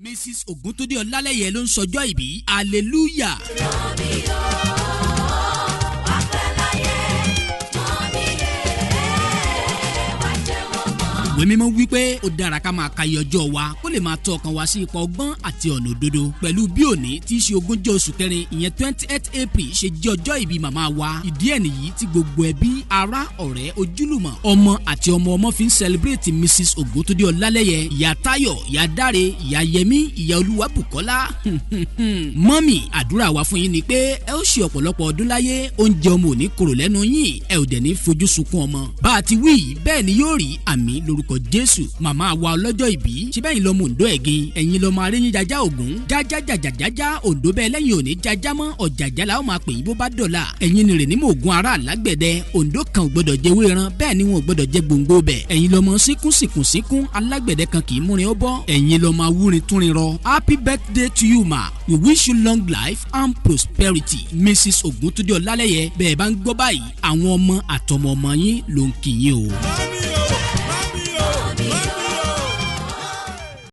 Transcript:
Mrs Ògúntúndé Ọlálẹ́yẹ ló ń sọjọ́ ìbí. Hallelujah. Mummy o, wá pẹ́ láyé, mummy yẹ, wá jẹun ọmọ. Ìwé Mímọ́ wípé ó dára ká máa ka iye ọjọ́ wa kó lè máa tọ́ ọkàn wa sí ipa ọgbọ́n àti ọ̀nà òdodo. Pẹ̀lú bí òní tí í ṣe 20 oṣù kẹrin, ìyẹn 28 April, ṣe jẹ́ ọjọ́ ìbí màmá wa, ìdí ẹ̀ nìyí tí gbogbo ẹbí, ará, ọ̀rẹ́, ojúlùmọ̀, ọmọ àti ọmọ ọmọ fi ń celebrate Mrs Ògúntúndé Ọlálẹ́yẹ, Ìyá Táyọ̀, Ìyá Dáre, Ìyá Yẹmí, Ìyá Olúwa Bùkọ́lá. Mummy, àdúrà wa fún yín ni pé ẹ ó ṣe ọ̀pọ̀lọpọ̀ ọdún láyé. Oúnjẹ ọmọ ò ní korò lẹ́nu yín, ẹ ò dẹ̀ ní fojú sunkún ọmọ. Bá a ti wí yìí, bẹ́ẹ̀ ni yóò rí. Àmín lórúkọ Jésù. Màmá wa ọlọ́jọ́ ìbí, ṣe bẹ́ẹ̀ yín lọ́mọ Òǹdó ẹ̀gìn, ẹ̀yin lọ́mọ aréyín jajá ògún jájá jàjàjájá Òǹdó, bẹ́ẹ̀ lẹ́yìn òní jájá mọ́ ọ̀jàjá la ó máa pè yín bó bá dọ̀la. Ẹ̀yin ni rè ní mògùn ará àlágbẹ̀dẹ. Òǹdó kan ò gbọ́dọ̀ jẹ wéran, bẹ́ẹ̀ ni wọn ò gbọ́dọ̀ jẹ gbòǹgbò bẹ̀. Ẹ̀yin lọ́mọ síkún síkún síkún, alágbẹ̀dẹ kan kì í múrin ó bọ́. Ẹ̀yin lọ́mọ awúrin túnrin rọ. Happy birthday to you, ma. We wish you long life and prosperity. Mrs Ògúntúndé Ọlálẹ́yẹ, bẹ́ẹ̀ bá ń gbọ́ báyìí, àwọn ọmọ àtọmọ ọmọ yín ló ń kí yín o.